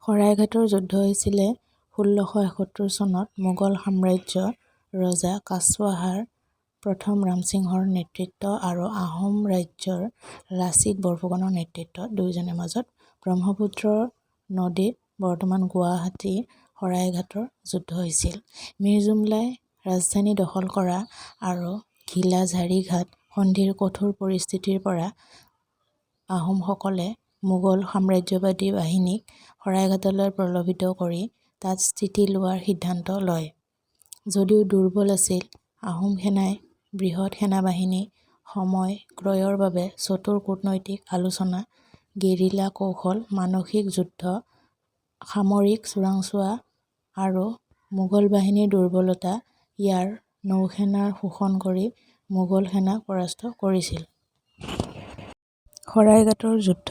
শৰাইঘাটৰ যুদ্ধ হৈছিলে ১৬৭১ চনত মোগল সাম্ৰাজ্যৰ ৰজা কাছৱাহাৰ প্ৰথম ৰাম সিংহৰ নেতৃত্ব আৰু আহোম ৰাজ্যৰ লাচিত বৰফুকনৰ নেতৃত্বত দুয়োজনৰ মাজত ব্ৰহ্মপুত্ৰ নদীত বৰ্তমান গুৱাহাটীৰ শৰাইঘাটৰ যুদ্ধ হৈছিল। মিৰজুমলাই ৰাজধানী দখল কৰা আৰু ঘিলাঝাৰীঘাট সন্ধিৰ কঠোৰ পৰিস্থিতিৰ পৰা আহোমসকলে মোগল সাম্ৰাজ্যবাদী বাহিনীক শৰাইঘাটলৈ প্ৰলোভিত কৰি তাত স্থিতি লোৱাৰ সিদ্ধান্ত লয়। যদিও দুৰ্বল আছিল, আহোম সেনাই বৃহৎ সেনাবাহিনী, সময় ক্ৰয়ৰ বাবে চতুৰ কূটনৈতিক আলোচনা, গেৰিলা কৌশল, মানসিক যুদ্ধ, সামৰিক চোৰাংচোৱা আৰু মোগল বাহিনীৰ দুৰ্বলতা ইয়াৰ নৌসেনাৰ শোষণ কৰি মোগল সেনাক পৰাস্ত কৰিছিল। শৰাইঘাটৰ যুদ্ধ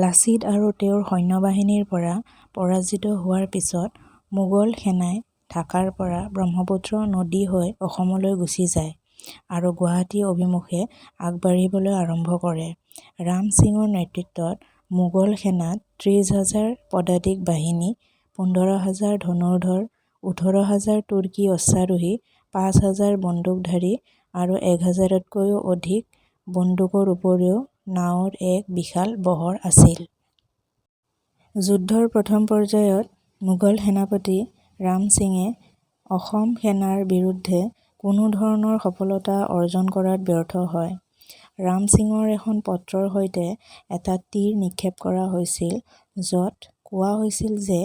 লাচিত আৰু তেওঁৰ সৈন্যবাহিনীৰ পৰা পৰাজিত হোৱাৰ পিছত মোগল সেনাই ঢাকাৰ পৰা ব্ৰহ্মপুত্ৰ নদী হৈ অসমলৈ গুচি যায় আৰু গুৱাহাটী অভিমুখে আগবাঢ়িবলৈ আৰম্ভ কৰে। ৰাম সিঙৰ নেতৃত্বত মোগল সেনাত ৩০,০০০ পদাতিক বাহিনী, ১৫,০০০ ধনুৰ্ধৰ, ১৮,০০০ তুৰ্কী অশ্বাৰোহী, ৫,০০০ বন্দুকধাৰী আৰু ১,০০০তকৈও অধিক বন্দুকৰ উপৰিও নাওৰ এক বিশাল বহৰ আছিল। যুদ্ধৰ প্ৰথম পৰ্যায়ত মোগল সেনাপতি ৰাম সিঙে অসম সেনাৰ বিৰুদ্ধে কোনো ধৰণৰ সফলতা অৰ্জন কৰাত ব্যৰ্থ হয়। ৰাম সিঙৰ এখন পত্ৰৰ সৈতে এটা তীৰ নিক্ষেপ কৰা হৈছিল য'ত কোৱা হৈছিল যে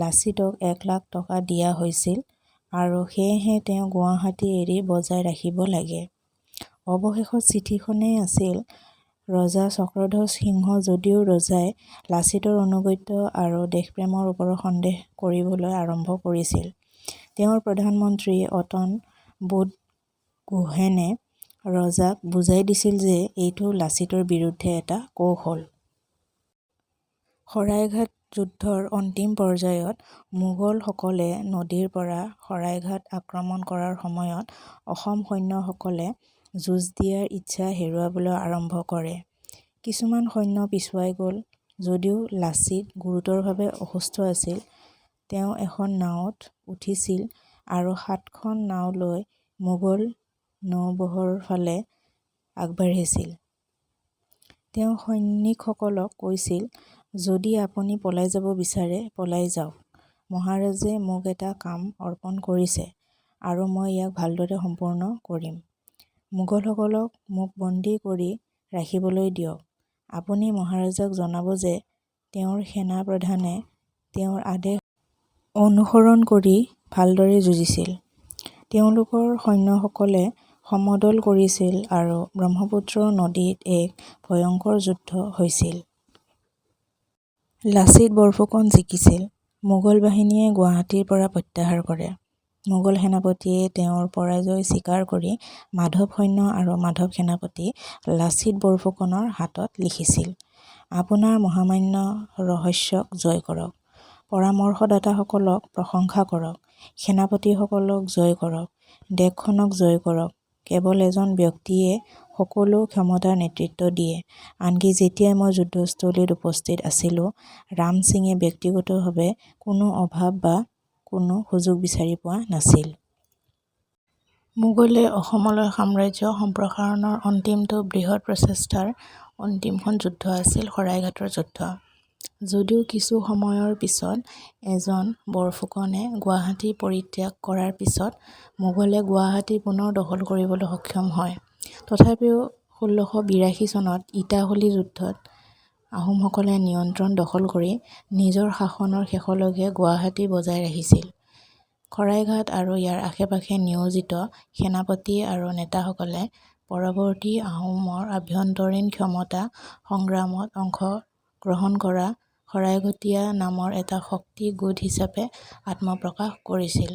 লাচিতক ১ লাখ টকা দিয়া হৈছিল আৰু সেয়েহে তেওঁ গুৱাহাটী এৰি বজাই ৰাখিব লাগে। অৱশেষত চিঠিখনেই আছিল ৰজা চক্ৰধ্বজ সিংহ যদিও ৰজাই লাচিতৰ আনুগত্য আৰু দেশপ্ৰেমৰ ওপৰত সন্দেহ কৰিবলৈ আৰম্ভ কৰিছিল। তেওঁৰ প্ৰধান মন্ত্ৰী অতন বোধগোহেনে ৰজাক বুজাই দিছিল যে এইটো লাচিতৰ বিৰুদ্ধে এটা কৌশল। শৰাইঘাট যুদ্ধৰ অন্তিম পৰ্যায়ত মোগলসকলে নদীৰ পৰা শৰাইঘাট আক্ৰমণ কৰাৰ সময়ত অসম সৈন্যসকলে যুঁজ দিয়াৰ ইচ্ছা হেৰুৱাবলৈ আৰম্ভ কৰে। কিছুমান সৈন্য পিছুৱাই গ'ল। যদিও লাচিত গুৰুতৰভাৱে অসুস্থ আছিল, তেওঁ এখন নাওত উঠিছিল আৰু সাতখন নাও লৈ মোগল নৌবহৰৰ ফালে আগবাঢ়িছিল। তেওঁ সৈনিকসকলক কৈছিল, যদি আপুনি পলাই যাব বিচাৰে, পলাই যাওক। মহাৰাজে মোক এটা কাম অৰ্পণ কৰিছে আৰু মই ইয়াক ভালদৰে সম্পূৰ্ণ কৰিম। মোগলসকলক মোক বন্দী কৰি ৰাখিবলৈ দিয়ক। আপুনি মহাৰাজাক জনাব যে তেওঁৰ সেনা প্ৰধানে তেওঁৰ আদেশ অনুসৰণ কৰি ভালদৰে যুঁজিছিল। তেওঁলোকৰ সৈন্যসকলে সমদল কৰিছিল আৰু ব্ৰহ্মপুত্ৰ নদীত এক ভয়ংকৰ যুদ্ধ হৈছিল। লাচিত বৰফুকন জিকিছিল। মোগল বাহিনীয়ে গুৱাহাটীৰ পৰা প্ৰত্যাহাৰ কৰে। মোগল সেনাপতিয়ে তেওঁৰ পৰাজয় স্বীকাৰ কৰি মাধৱ সৈন্য আৰু মাধৱ সেনাপতি লাচিত বৰফুকনৰ হাতত লিখিছিল, আপোনাৰ মহামান্য ৰহস্যক জয় কৰক, পৰামৰ্শদাতাসকলক প্ৰশংসা কৰক, সেনাপতিসকলক জয় কৰক, দেশখনক জয় কৰক। কেৱল এজন ব্যক্তিয়ে সকলো ক্ষমতাৰ নেতৃত্ব দিয়ে। আনকি যেতিয়া মই যুদ্ধস্থলীত উপস্থিত আছিলো, ৰাম সিঙে ব্যক্তিগতভাৱে কোনো অভাৱ বা কোনো সুযোগ বিচাৰি পোৱা নাছিল। মোগলে অসমলৈ সাম্ৰাজ্য সম্প্ৰসাৰণৰ অন্তিমটো বৃহৎ প্ৰচেষ্টাৰ অন্তিমখন যুদ্ধ আছিল শৰাইঘাটৰ যুদ্ধ। যদিও কিছু সময়ৰ পিছত এজন বৰফুকনে গুৱাহাটী পৰিত্যাগ কৰাৰ পিছত মোগলে গুৱাহাটী পুনৰ দখল কৰিবলৈ সক্ষম হয়, তথাপিও ১৬৮২ চনত ইটাখুলি যুদ্ধত আহোমসকলে নিয়ন্ত্ৰণ দখল কৰি নিজৰ শাসনৰ শেষলৈকে গুৱাহাটী বজাই ৰাখিছিল। শৰাইঘাট আৰু ইয়াৰ আশে-পাশে নিয়োজিত সেনাপতি আৰু নেতাসকলে পৰৱৰ্তী আহোমৰ আভ্যন্তৰীণ ক্ষমতা সংগ্ৰামত অংশ গ্ৰহণ কৰা শৰাইঘটীয়া নামৰ এটা শক্তি গোট হিচাপে আত্মপ্ৰকাশ কৰিছিল।